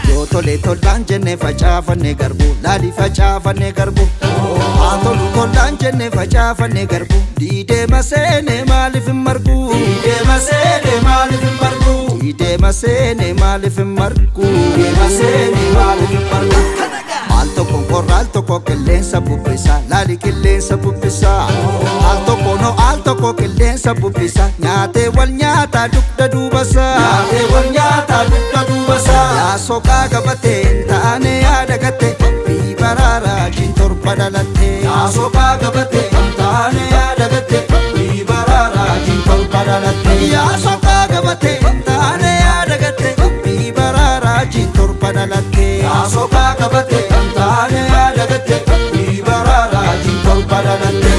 Yoo tole tolaan jenne facaafanne garbu, laali facaafanne garbu. Haa tolu tolaan jenne facaafanne garbu, diidee maseene maaliif hin margu? Diidee maseene maaliif hin margu? Diidee maseene maaliif hin margu? Diidee maseene maaliif hin margu? Al tokko qorra, al tokko qilleensa bubbisa, laali qilleensa bubbisa. Al tokko no, al tokko qilleensa bubbisa, nyaatee wal nyaataa dugda duubasa. Nyaatee wal nyaataa dugda duubasa. Yaa soqaa gabatee hin taane yaada gatte, bii baraaraa jiin torba dhalatte. Yaa soqaa gabatee hin taane yaada gatte, bii baraaraa jiin torba dhalatte. Yaa soqaa gabatee hin taane yaada gatte, bii baraaraa jiin torba dhalatte. Yaa soqaa gabatee hin taane yaada gatte, bii baraaraa jiin torba dhalatte.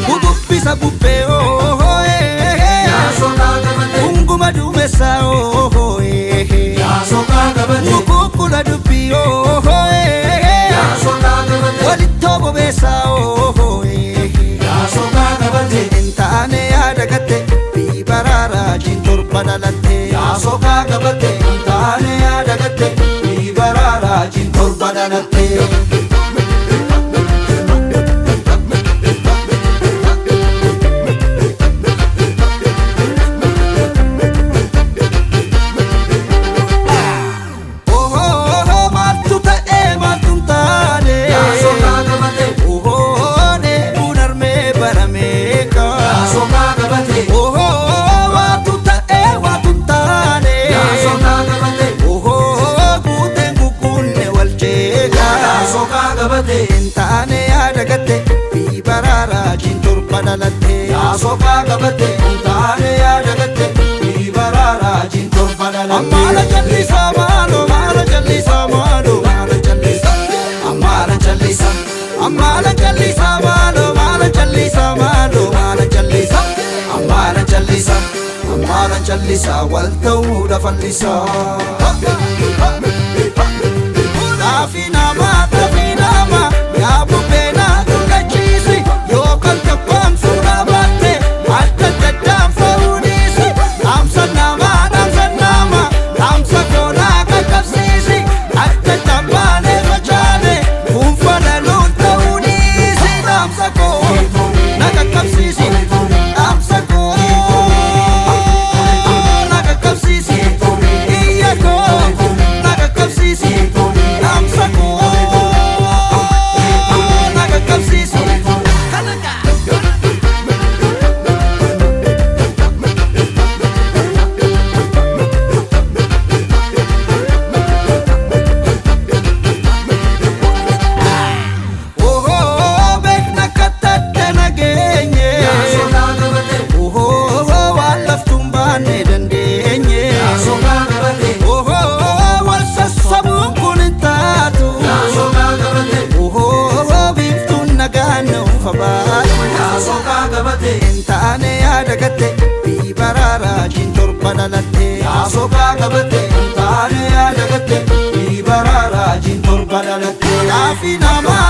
Bububbisa bubbee oohoo ee. Yaa soqaa gabatee. Unguma duumessaa oohoo ee. Yaa soqaa gabatee. Mukukkula dubbii oohoo ee. Yaa soqaa gabatee. Walittoo bobeessaa oohoo ee. Yaa soqaa gabatee. Hin taane yaada gatte, bii baraaraa jiin torba dhalatte. Yaa soqaa gabatee. Hin taane yaada gatte, bii baraaraa jiin torba dhalatte. Ohoo, maaltu ta'ee maaltu hin taane? Yaa soqaa gabatee. Ohoo, dheebuun harmee barameeka. Yaa soqaa gabatee. Ohoo, waatu ta'ee waatu hin taane. Yaa soqaa gabatee. Ohoo, guuteen gugguunne wal jeeqa. Yaa soqaa gabatee. Hin taane yaada gatte, bii baraaraa jiin torba dhalatte. Yaa soqaa gabatee. Hin taane yaada gatte, Bii baraaraa jiin torba dhalatte. Ammaala jallisaa maaloo, maala jallisaa maaloo, maala jallisaa. Ammaala jallisaa. Ammaala jallisaa maaloo, maala jallisaa maaloo, maala jallisaa. Ammaala jallisaa. Ammaala jallisaa wal ta'uu lafallisaa. Xaafii namaa, xaafii namaa, yaa bubbeenaa dhugachiisi. Yookaan tokkoomsuu dhaabatte, adda addaan fa'uudhiisi. Dhaamsa namaa, dhaamsa namaa, dhaamsa koonaa qaqqabsiisi. Adda addaan baanee facaane, fuunfa laluun ta'uu dhiisi. Dhaamsa koo na qaqqabsiisi. Dhaamsa koo na qaqqabsiisi. Iyya koo na qaqqabsiisi. Dhaamsa koo na qaqqabsiisi. Ohoo, beekna kattadda nageenye. Yaa soqaa gabatee. Ohoo, waan laftuun baanne dandeenye. Yaa soqaa gabatee. Ohoo, wal sassabuun kun hin taatu. Yaa soqaa gabatee. Ohoo, biiftuun nagaan nuuf baatu. Yaa soqaa gabatee. Hin taane yaada gatte, bii baraaraa jiin torba dhalatte. Yaa soqaa gabatee. Hin taane yaada gatte, Bii baraaraa jiin torba dhalatte. Xaafii namaa.